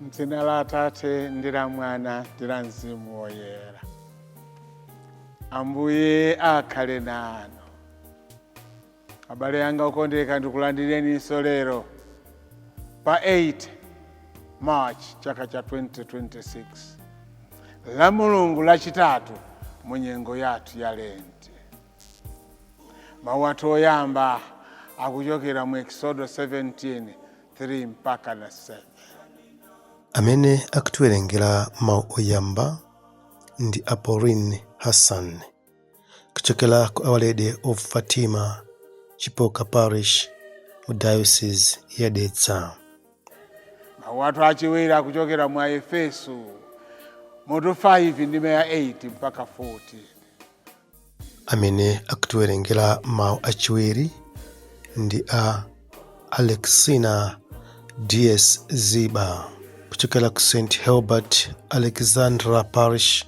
M'dzina la Atate ndi la Mwana ndi la Mzimu Woyera. Ambuye akhale nanu. Abale anga okondeka, ndikulandireninso lero pa 8 March chaka cha 2026, la Mulungu lachitatu mu nyengo yathu ya Lenti. Mawu athu oyamba akuchokera mu Exodo 17 3 mpaka na 7. Amene akutiwerengera mawu oyamba ndi a Pauline Hassan kuchokera ku Our Lady of Fatima, Chipoka Parish mu Diocese ya Dedza. Mawu athu achiwiri akuchokera mu Aefeso mutu 5 ndime ya 8 mpaka 14. Amene akutiwerengera mawu achiwiri ndi a Alexina DS Ziba kuchokera ku St Helbert Alexandra Parish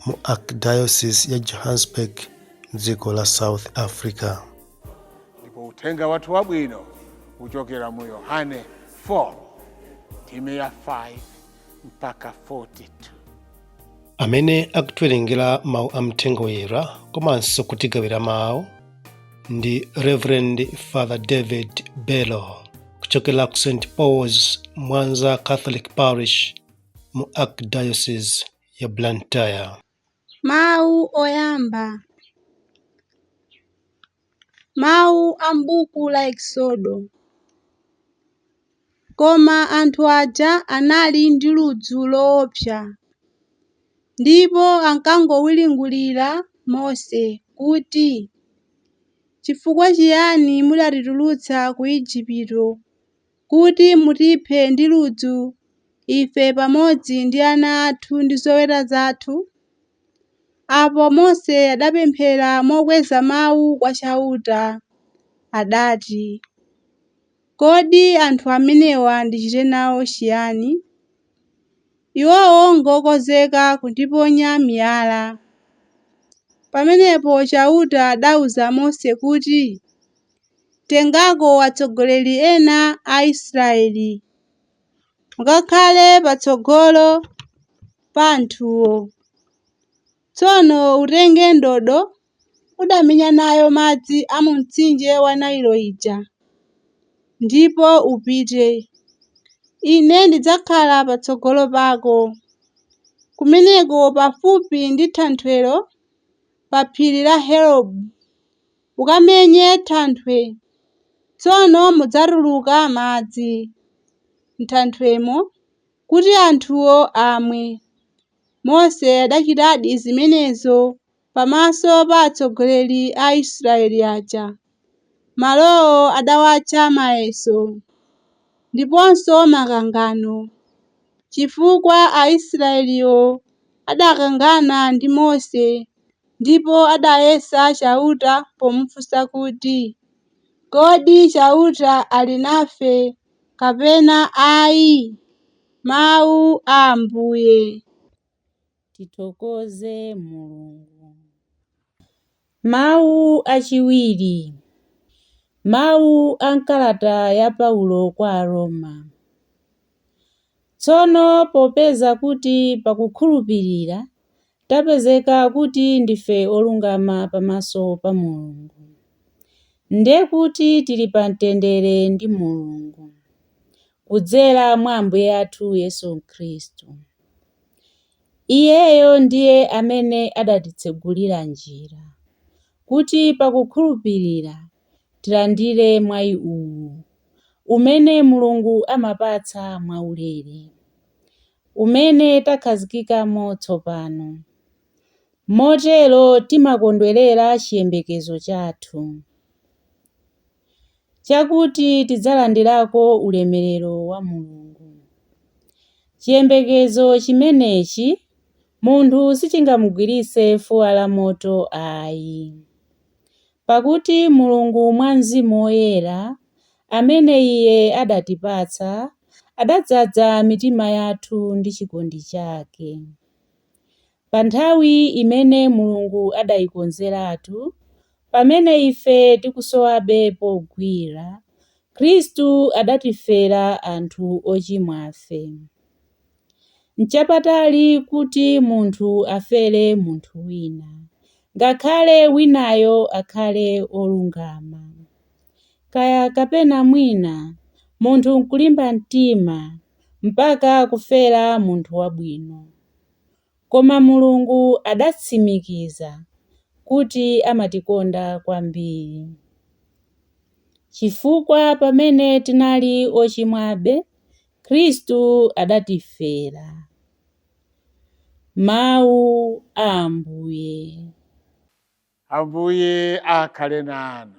mu Archdiocese ya Johannesburg mdziko la South Africa. Ndipo uthenga wathu wabwino kuchokera mu Yohane 4 ndime ya 5 mpaka 42. Amene akutiwerengera mawu a Mthenga Woyera komanso kutigawira mawu ndi Reverend Father David Bello kuchokera ku St Paul's Mwanza Catholic Parish mu Archdiocese ya Blantyre. Mawu oyamba. Mawu a m'buku la Eksodo. Koma anthu aja anali ndi ludzu loopsa, ndipo ankangowiringulira Mose kuti, "Chifukwa chiyani mudatitulutsa ku Igupto kuti mutiphe ndi ludzu ife pamodzi ndi ana athu ndi zoweta zathu?" Apo Mose adapemphera mokweza mawu kwa Chauta. Adati, "Kodi anthu amenewa ndichite nawo chiyani? Iwowo ngokonzeka kundiponya miyala." Pamenepo Chauta adawuza Mose kuti, "Tengako atsogoleri ena a Israeli, mukakhale patsogolo pa anthuwo. Tsono utenge ndodo udamenya nayo madzi a mu mtsinje wa Nailo ija, ndipo upite. Ine ndidzakhala patsogolo pako, kumeneko pafupi ndi thanthwelo pa phiri la Horebu. Ukamenye thanthwe, tsono mudzatuluka madzi m'thanthwemo kuti anthuwo amwe." Mose adachitadi zimenezo pamaso pa atsogoleri a Israeli aja. Malowo adawatcha Mayeso ndiponso Makangano, chifukwa Aisraeliwo adakangana ndi Mose ndipo adayesa Chauta pomufunsa kuti, "Kodi Chauta ali nafe kapena ayi?" Mawu a Ambuye. Tithokoze Mulungu. Mawu achiwiri. Mawu a m'kalata ya Paulo kwa Aroma. Tsono popeza kuti pakukhulupirira tapezeka kuti ndife olungama pamaso pa Mulungu, ndiye kuti tili pa mtendere ndi Mulungu kudzera mwa Ambuye athu Yesu Khristu. Iyeyo ndiye amene adatitsegulira njira, kuti pakukhulupirira tilandire mwayi uwu, umene Mulungu amapatsa mwaulere, umene takhazikikamo tsopano. Motero timakondwerera chiyembekezo chathu, chakuti tidzalandirako ulemerero wa Mulungu. Chiyembekezo chimenechi munthu sichingamugwiritse fuwa la moto ayi. Pakuti Mulungu mwa Mzimu Woyera, amene Iye adatipatsa, adadzaza mitima yathu ndi chikondi chake. Pa nthawi imene Mulungu adayikonzeratu, pamene ife tikusowabe pogwira, Khristu adatifera anthu ochimwafe. N'chapatali kuti munthu afere munthu wina, ngakhale winayo akhale wolungama. Kaya kapena mwina munthu n'kulimba mtima mpaka kufera munthu wabwino. Koma Mulungu adatsimikiza kuti amatikonda kwambiri. Chifukwa pamene tinali ochimwabe, Khristu adatifera. Mawu a Ambuye. Ambuye akhale nanu.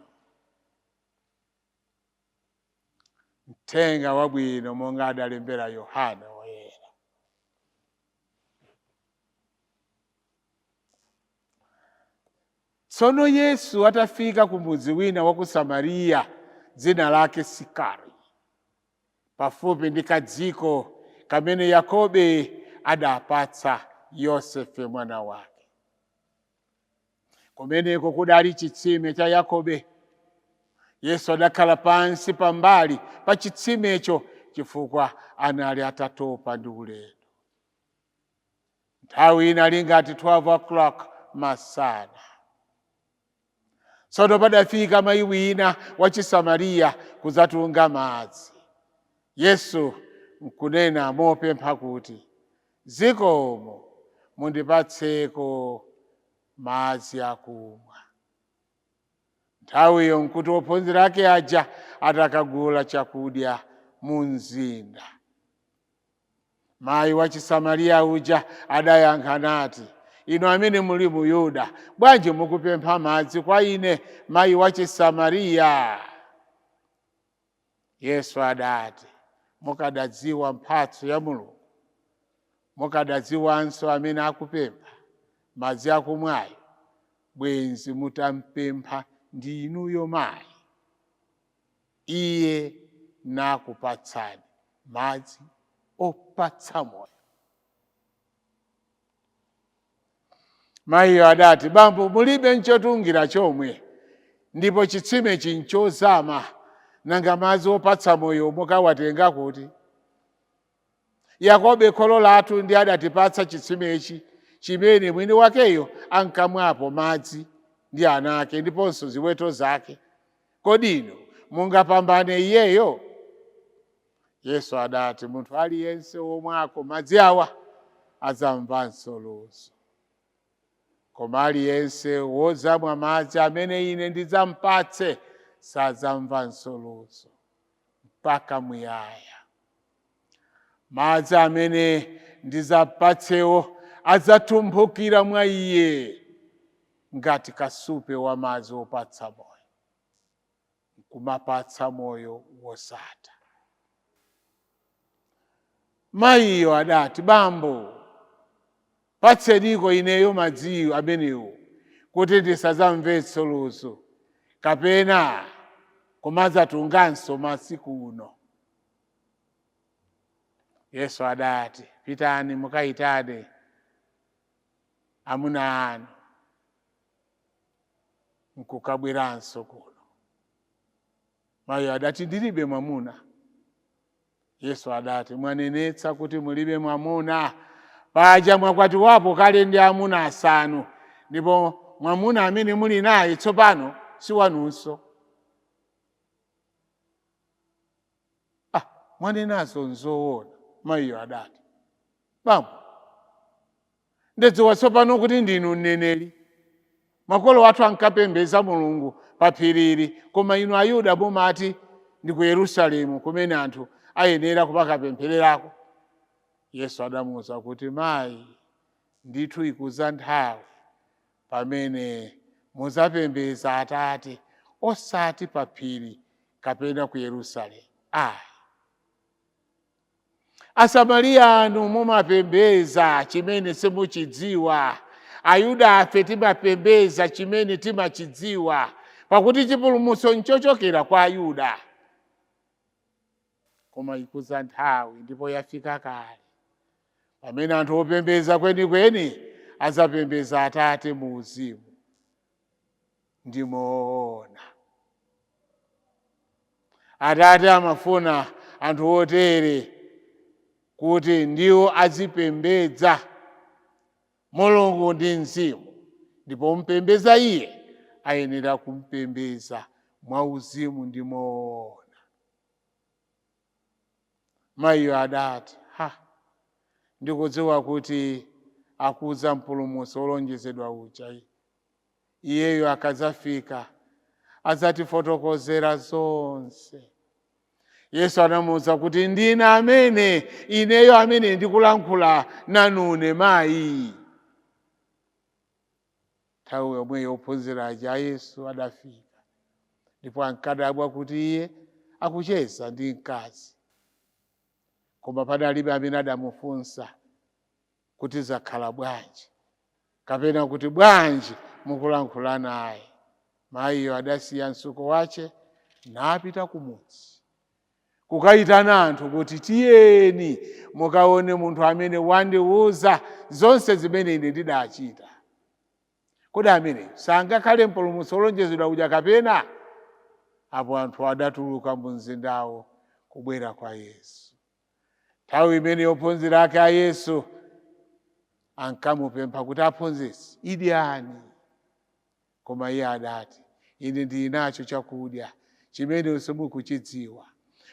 Mthenga wabwino monga adalembera Yohane Woyera. Tsono Yesu atafika ku mudzi wina wa ku Samariya, dzina lake Sikari, pafupi ndi kadziko kamene Yakobe adapatsa Yosefe mwana wake. Kumeneko kudali chitsime cha Yakobe. Yesu adakhala pansi pambali pa chitsimecho chifukwa anali atatopa ndi ulendo. Nthawi inali ngati 12 o'clock masana. Tsono padafika mayi wina wa Chisamariya kudzatunga madzi. Yesu nkunena mopempha kuti, Zikomo, mundipatseko madzi akumwa. Nthawiyo nkuti ophunzira ake aja atakagula chakudya mu mzinda. Mayi wa Chisamariya uja adayankha nati, Inu amene muli Muyuda, bwanji mukupempha madzi kwa ine, mayi wa Chisamariya? Yesu adati, Mukadadziwa mphatso ya Mulungu, mukadadziwanso amene akupempha madzi akumwayo, bwenzi mutampempha ndi inuyo mayi, iye nakupatsani madzi opatsa moyo. Mayiyo adati, Bambo, mulibe nchotungira chomwe, ndipo chitsimechi nchozama. Nanga madzi opatsa moyo mukawatenga kuti? Yakobe kholo lathu ndiye adatipatsa chitsimechi, chimene mwini wakeyo ankamwapo madzi ndi ana ake ndiponso ziweto zake. Kodi inu mungapambane iyeyo? Yesu adati, Munthu aliyense womwako madzi awa adzamvanso ludzu. Koma aliyense wodzamwa madzi amene Ine ndidzampatse sadzamvanso ludzu mpaka muyaya. Madzi amene ndidzampatsewo adzatumphukira mwa iye ngati kasupe wa madzi opatsa moyo, nkumapatsa moyo wosatha. Mayiyo adati, Bambo, patseniko ineyo madzi amenewo, kuti ndisadzamvenso ludzu, kapena kumadzatunganso madzi kuno. Yesu adati, Pitani mukaitane amuna anu nkukabweranso kuno. Mayiyo adati, Ndilibe mwamuna. Yesu adati, Mwanenetsa kuti mulibe mwamuna. Paja mwakwatiwapo kale ndi amuna asanu, ndipo mwamuna amene muli naye tsopano si wanunso. Ah, mwanenazo nzoona, mayiyo adati. Bambo, Ndadziwa tsopano kuti ndinu mneneri. Makolo athu ankapembedza Mulungu pa phiri ili, koma inu Ayuda mumati ndi ku Yerusalemu kumene anthu ayenera kumakapemphererako. Yesu adamuuza kuti, Mai, ndithu ikudza nthawi pamene mudzapembedza Atate, osati pa phiri kapena ku Yerusalemu ai. Asamariya anu mumapembeza chimene simuchidziwa. Ayuda afe timapembeza chimene timachidziwa, pakuti chipulumutso nchochokera kwa Ayuda. Koma ikudza nthawi, ndipo yafika kale, pamene anthu opembeza kwenikweni adzapembeza Atate mu uzimu ndi moona. Atate amafuna anthu otere kuti ndiwo azipembedza. Mulungu ndi mzimu, ndipo mpembeza iye ayenera kumpembeza mwa uzimu ndi moona. Mayiyo adati, ha, ndikudziwa kuti akudza mpulumutsi wolonjezedwa uja. Iyeyo akadzafika adzatifotokozera zonse. Yesu anamuwuza kuti, ndine amene, ineyo amene ndikulankhula nanune mayi. Nthawi yomweyo ophunzira aja a Yesu adafika, ndipo ankadabwa kuti iye akucheza ndi mkazi. Koma padalibe amene adamufunsa kuti zakhala bwanji, kapena kuti bwanji mukulankhula naye. Mayiyo adasiya mtsuko wace napita kumudzi kukayitana anthu kuti, tiyeni mukaone munthu amene wandiwuza zonse zimene ine ndidachita. Kodi amene sangakhale mpulumutsi wolonjezedwa uja kapena? Apo anthu adatuluka mu mzindawo kubwera kwa Yesu. Nthawi imene ophunzira ake a Yesu ankamupempha kuti, aphunzitsi, idyani. Koma iye adati, ine ndili nacho chakudya chimene simukuchidziwa.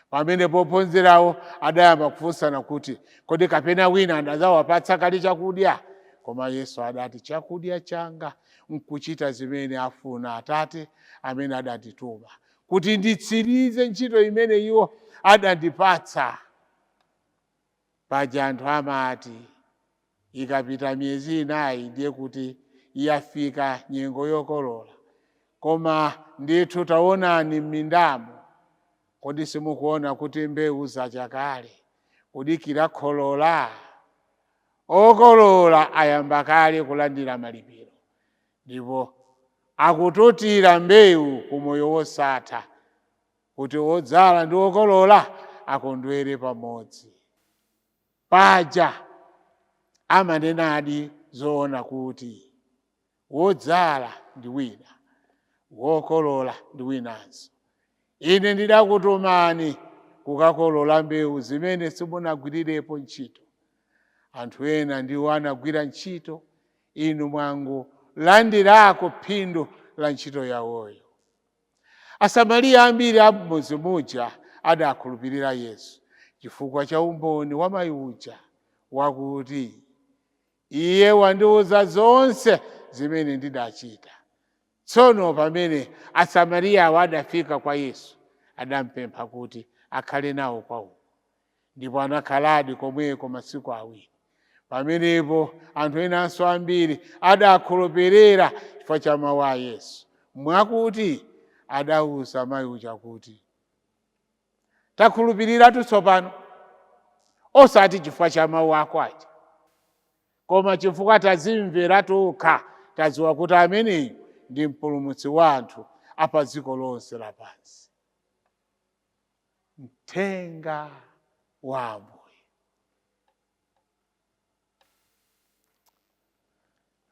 Pamenepo ophunzirawo adayamba kufunsana kuti, kodi kapena wina adadzawapatsa kale chakudya? Koma Yesu adati, chakudya changa nkuchita zimene afuna Atate amene adandituma, kuti nditsirize ntchito imene iwo adandipatsa. Paja anthu amati, ikapita miyezi inayi ndiye kuti yafika nyengo yokolola. Koma ndithu taonani m'mindamo, kodi simukuona kuti mbewu zacha kale kudikira kholola? Okolola ayamba kale kulandira malipiro, ndipo akututira mbewu ku moyo wosatha, kuti odzala ndi okolola akondwere pamodzi. Paja amanenadi zoona kuti, wodzala ndi wina, wokolola ndi winanso. Ine ndidakutumani kukakolola mbewu zimene simunagwirirepo ntchito. Anthu ena ndiwo anagwira ntchito, inu mwangolandirako phindu la ntchito yawoyo. Asamariya ambiri a m'mudzi muja adakhulupirira Yesu chifukwa cha umboni wa mayi uja wakuti, iye wandiwuza zonse zimene ndidachita. Tsono pamene Asamariyawo adafika kwa Yesu, adampempha kuti akhale nawo kwawoko. Ndipo anakhaladi komweko masiku awiri. Pamenepo anthu enanso ambiri adakhulupirira chifukwa cha mawu a Yesu, mwakuti adawuza mayi uja kuti, takhulupiriratu tsopano, osati chifukwa cha mawu ako aja, koma chifukwa tazimvera tokha, tadziwa kuti ameneyu ndi mpulumutsi wa anthu a pa dziko lonse lapansi. Mthenga wa Ambuye.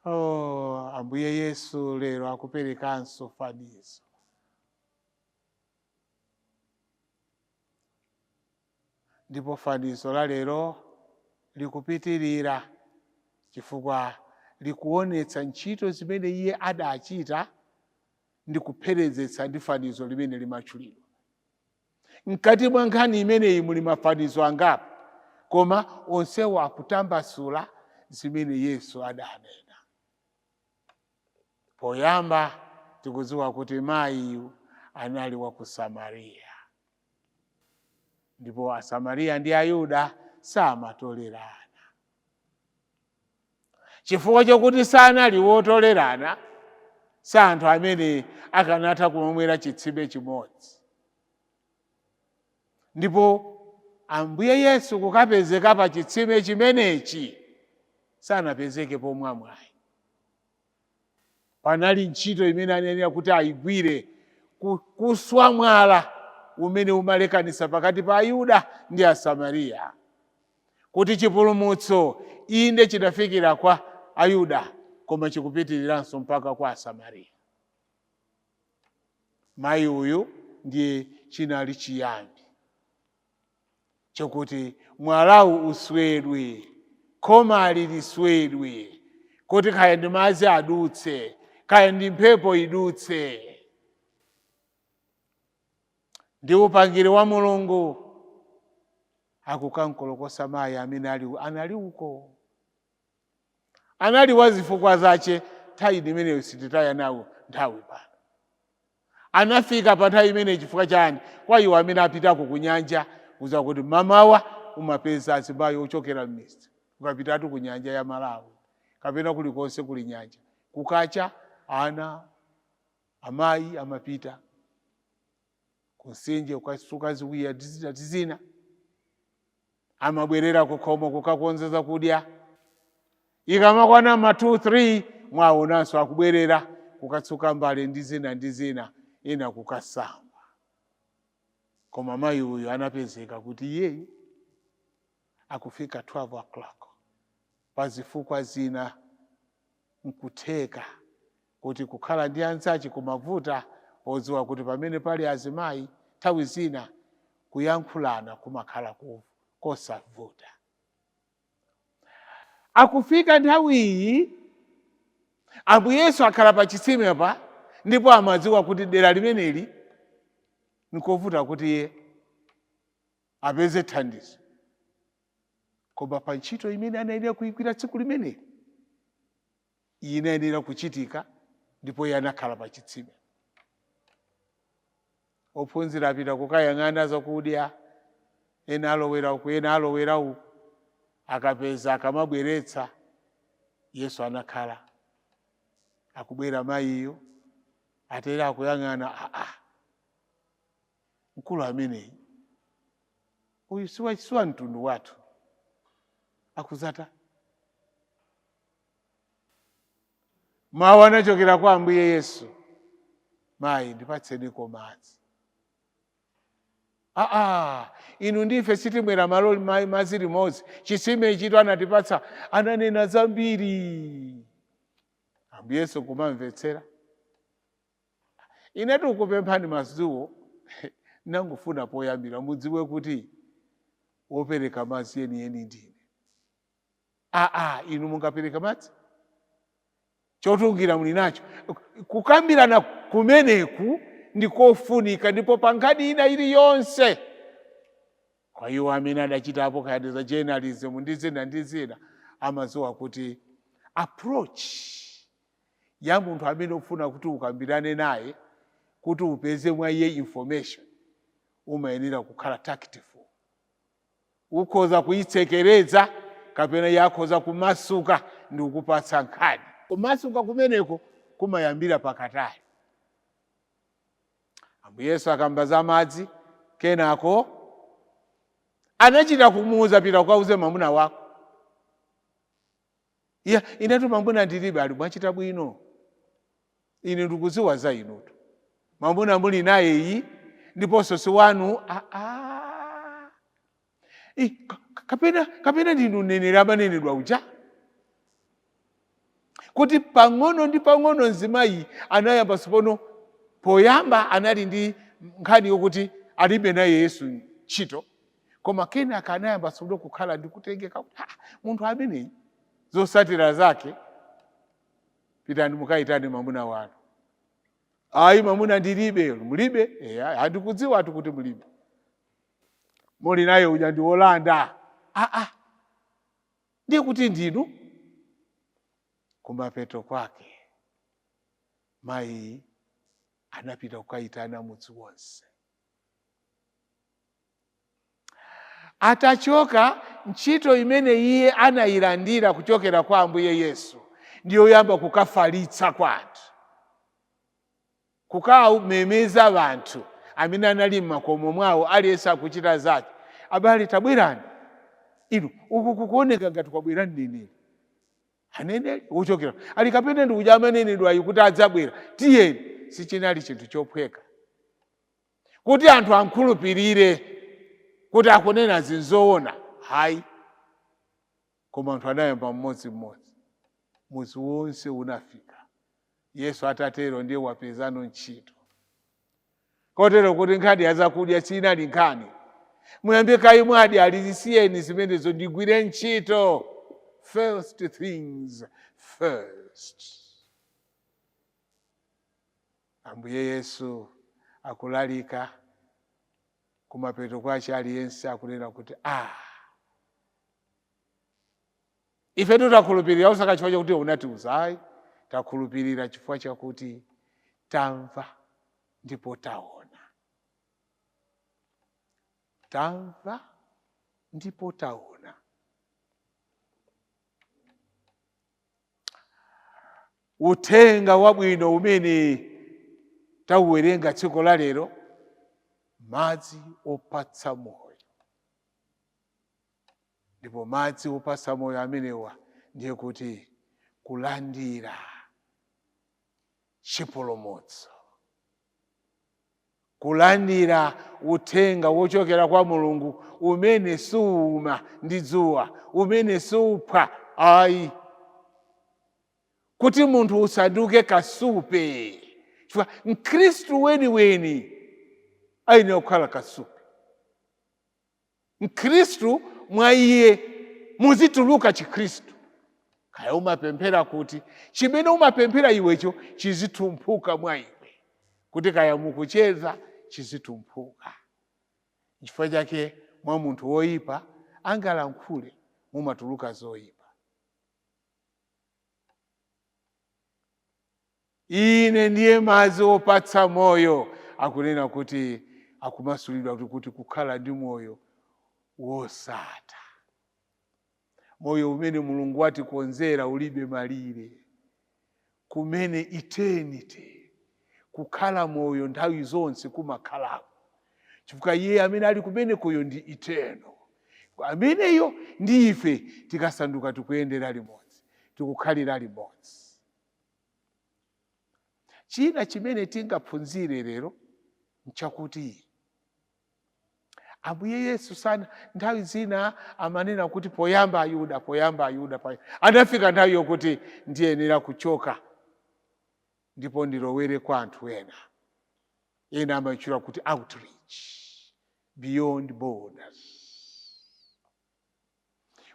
Oh, Ambuye Yesu lero akuperekanso fanizo. Ndipo fanizo la lero likupitirira chifukwa likuonetsa ntchito zimene iye adachita ndi kupherezetsa ndi fanizo limene limatchulidwa. Mkati mwa nkhani imeneyi muli mafanizo angapo, koma onsewo akutambasula zimene Yesu adanena. Poyamba tikudziwa kuti mayiyu anali wa ku Samariya, ndipo Asamariya ndi Ayuda samatolerana. Chifukwa chokuti sanali wotolerana, si anthu amene akanatha kumamwera chitsime chimodzi. Ndipo Ambuye Yesu kukapezeka pa chitsime chimenechi, sanapezeke pomwamwayi. Panali ntchito imene anayenera kuti ayigwire, kuswa mwala umene umalekanisa pakati pa Ayuda ndi Asamariya, kuti chipulumutso inde chidafikira kwa Ayuda, koma chikupitiriranso mpaka kwa Asamariya. Mayi uyu ndiye chinali chiyambi chokuti mwalawu uswedwe, khomali liswedwe, kuti kaya ndi madzi adutse, kaya ndi mphepo idutse. Ndi upangiri wa Mulungu akukankolokosa mayi amene anali uko, anali wa zifukwa zache. Nthawi imeneyo sititaya nawo nthawi pano. Anafika pa nthawi imeneyi chifukwa chani? Kwa iwo amene apitako ku nyanja, kuza kuti mamawa umapeza azimayi ochokera m'midzi. Ukapitatu ku nyanja ya Malawi kapena kulikonse kuli nyanja, kukacha ana amayi amapita kumtsinje kukasuka ziwiya ndi zina, amabwerera kukhomo kukakonza zakudya. Ikamakwana ma 2 3, mwaonanso akubwerera kukatsuka mbale ndi zina ndi zina, ina kukasamba. Koma mayi uyu anapezeka kuti iyeyu akufika 12 o'clock pa zifukwa zina. Nkutheka kuti kukhala ndi anzache kumavuta, podziwa kuti pamene pali azimayi nthawi zina kuyankhulana kumakhala kosavuta. Akufika nthawi iyi, Ambuye Yesu akhala pa chitsime pa, ndipo amadziwa kuti dera limeneli nkovuta kuti iye apeze thandizo. Koma pa ntchito imene anayenera kuyigwira tsiku limeneli inayenera kuchitika, ndipo iye anakhala pa chitsime. Ophunzira apita kukayang'ana zakudya, ena alowera uku, ena alowera uku, akapeza akamabweretsa. Yesu anakhala, akubwera mayiyo, atere akuyang'ana, aa, mkulu ameneyi uyu siwa mtundu wathu, akuzata. Mawu anachokera kwa Ambuye Yesu, "Mayi, ndipatseniko madzi." Aa, inu ndife sitimwera malo madzi limodzi, chitsime ichitu anatipatsa. Ananena zambiri, Ambuye Yesu kumamvetsera. "Inetu kukupemphani madziwo, nangofuna poyambira mudziwe kuti wopereka madzi yeniyeni ndine." "Aa, inu mungapereka madzi? Chotungira muli nacho?" Kukambirana kumeneku ndikofunika, ndipo pa nkhani ina iliyonse, kwa iwo amene adachitapo kaya za journalism ndi zina ndi zina, amadziwa kuti approach ya munthu amene ufuna kuti ukambirane naye kuti upeze mwa iye information umayenera kukhala tactful. Ukhoza kuyitsekereza kapena iye akhoza kumasuka ndi kukupatsa nkhani. Kumasuka kumeneko kumayambira pakatali. Ambuye Yesu akamba za madzi, kenako anachita kumuuza, "Pita ukauze mwamuna wako." "Iya, inetu mwamuna ndilibe." "Ali mwachita bwino, ine ndikudziwa za inutu, mwamuna muli naye iyi ndiponso si wanu." Aa, kapena ndinu mneneri amanenedwa uja? Kuti pang'ono ndi pang'ono mzimayi anayamba tsopano. Poyamba anali ndi nkhani yokuti alibe naye Yesu ntchito, koma kenaka anayamba tsopano kukhala ndi kutengeka kuti, "Ah, munthu ameneyi." Zotsatira zake, "Pitani mukayitane mwamuna wanu." "Ayi, mwamuna ndilibe." "Mulibe? Eya, andikudziwatu kuti mulibe, muli naye uja ndi wolanda." Aa, ndiye kuti ndinu. Kumapeto kwake mayi anapita kukayitana mudzi wonse. Atachoka, ntchito imene iye anayilandira kuchokera kwa Ambuye Yesu ndiyoyamba kukafalitsa kwa anthu, kukamemeza anthu amene anali m'makomo mwawo, aliyense akuchita zake. Abale, tabwerani inu, uku kukuoneka ngati kwabwera mneneri. Aneneri wochokera ali kapena ndi uja amanenedwa ayi kuti adzabwera, tiyeni. Sichinali chinthu chophweka kuti anthu ankhulupirire kuti akunena zinzoona, hayi. Koma anthu anayamba mmodzimmodzi, mudzi wonse unafika. Yesu atatero ndiye wapezano ntchito, kotero kuti nkhani ya zakudya sinali nkhani. Muyambe kayi mwadya, alizisiyeni zimenezo, ndigwire ntchito. First things first. Ambuye Yesu akulalika, kumapeto kwache aliyense akunena kuti, "Ah, ife takhulupirira, osati chifukwa chakuti unatiuza ayi, takhulupirira chifukwa chakuti tamva ndipo taona, tamva ndipo taona." Uthenga wabwino umene tauwerenga tsiku la lero, madzi opatsa moyo. Ndipo madzi opatsa moyo amenewa ndiye kuti kulandira chipulumutso, kulandira uthenga wochokera kwa Mulungu umene suuma ndi dzuwa, umene suphwa ayi, kuti munthu usanduke kasupe, chifukwa Mkhristu weniweni ayenera kukhala kasupe. Mkhristu mwa iye muzituluka Chikhristu. Kaya umapemphera kuti, chimene umapemphera iwecho chizitumphuka mwa iwe, kuti kaya mukucheza chizitumphuka. Chifukwa chake mwa munthu woyipa angalankhule mumatuluka zoyipa. Ine ndiye madzi opatsa moyo, akunena kuti akumasulidwa kuti kukhala ndi moyo wosatha, moyo umene Mulungu watikonzera ulibe malire, kumene eternity, kukhala moyo nthawi zonse kumakhalako, chifukwa iye amene ali kumenekoyo ndi eternal. Ameneyo ndi ife tikasanduka tikuyendera limodzi, tikukhalira limodzi. China chimene tingaphunzire lero nchakuti Ambuye Yesu sana nthawi zina amanena kuti poyamba Ayuda, poyamba Ayuda. Anafika nthawi yokuti ndiyenera kuchoka ndipo ndilowere kwa anthu ena. Ena amatchula kuti outreach beyond borders,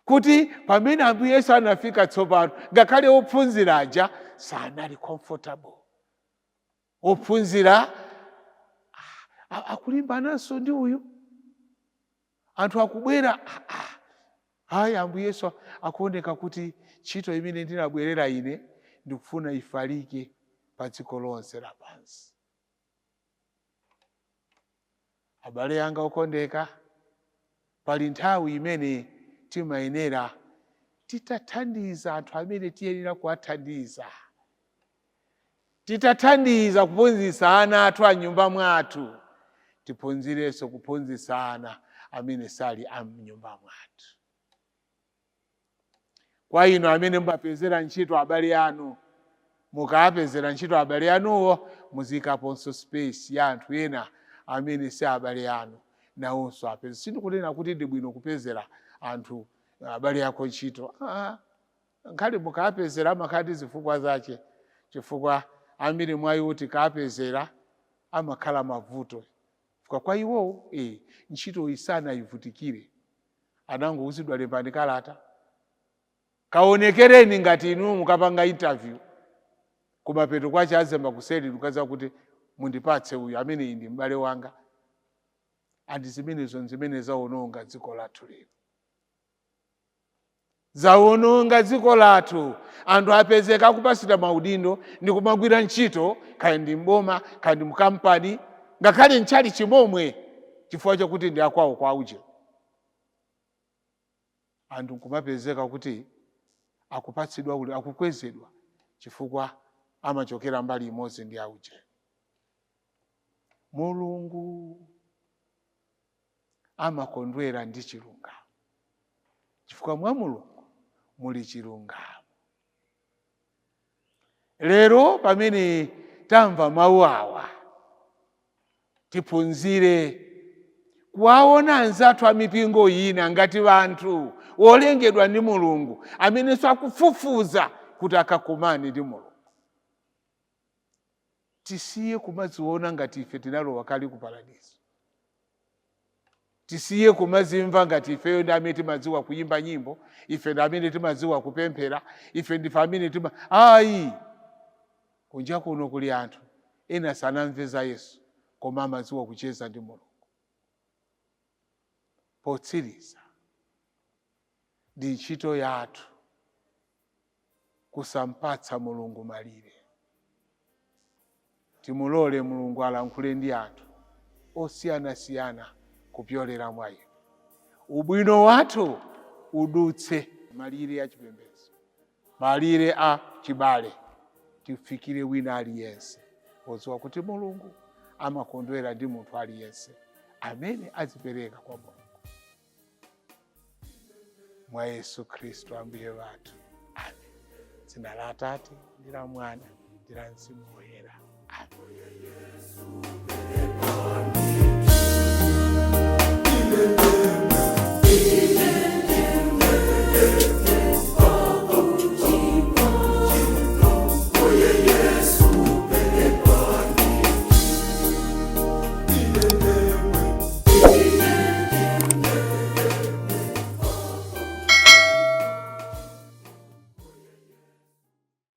kuti pamene Ambuye Yesu anafika tsopano, ngakhale ophunzira aja sanali comfortable. Ophunzira akulimbananso ndi uyu, anthu akubwera. Hayi, Ambuye Yesu akuoneka kuti ntchito imene ndinabwerera ine ndikufuna ifalike pa dziko lonse lapansi. Abale anga okondeka, pali nthawi imene timayenera titathandiza anthu amene tiyenera kuwathandiza, titathandiza kuphunzitsa ana athu a nyumba mwathu, tiphunzirenso kuphunzitsa ana amene sali a mnyumba mwathu. Kwa inu amene mumapezera ntchito abale anu, mukapezera ntchito abale anuwo, muzikaponso space ya anthu ena amene si abale anu, nawonso apeze. Sindikunena kuti ndi bwino kupezera anthu abale ako ntchito. Nkhali mukapezera amakhala ndi zifukwa zache, chifukwa ambiri mwa iwo tikapezera amakhala mavuto, chifukwa kwa iwowo ntchito isanayivutikire, anangouzidwa lembani kalata, kaonekereni ngati inu mukapanga interview. Kumapeto kwache azemba kuseri lukaza kuti mundipatse uyu amene ndi m'bale wanga. Andi zimenezo nzimene zawononga dziko lathu lino, zawononga dziko lathu. Anthu apezeka akupasira maudindo ndi kumagwira ntchito, kaya ndi mboma, kaya ndi mkampani, ngakhale mtchali chimomwe, chifukwa chakuti ndi akwawo kwa uje. Anthu nkumapezeka kuti akupatsidwa ule, akukwezedwa chifukwa amachokera mbali imodzi ndi auje. Mulungu Amakondwera ndi chilungamo, chifukwa mwa Mulungu muli chilungamo. Lero pamene tamva mawu awa, tiphunzire kuwaona anzathu a mipingo ina ngati anthu wolengedwa ndi Mulungu amenenso akufufuza kuti akakumane ndi Mulungu. Tisiye kumadziona ngati ife tinalowa kale ku paradiso. Tisiye kumazimva ngati ifeyo ndi amene timadziwa kuyimba nyimbo, ife ndi amene timadziwa kupemphera, ife ndife amene tima. Ayi, kunja kuno kuli anthu ena sanamve za Yesu, koma amadziwa kucheza ndi Mulungu. Potsiriza, ndi ntchito yathu kusampatsa Mulungu malire. Timulole Mulungu alankhule ndi anthu osiyanasiyana kupyolera mwa ife. Ubwino wathu udutse malire a chipembedzo, malire a chibale, tifikire wina aliyense, podziwa kuti Mulungu amakondwera ndi munthu aliyense amene adzipereka kwa Mulungu. Mwa Yesu Khristu Ambuye wathu, amen. Dzina la Atate, ndi la Mwana, ndi la Mzimu Woyera.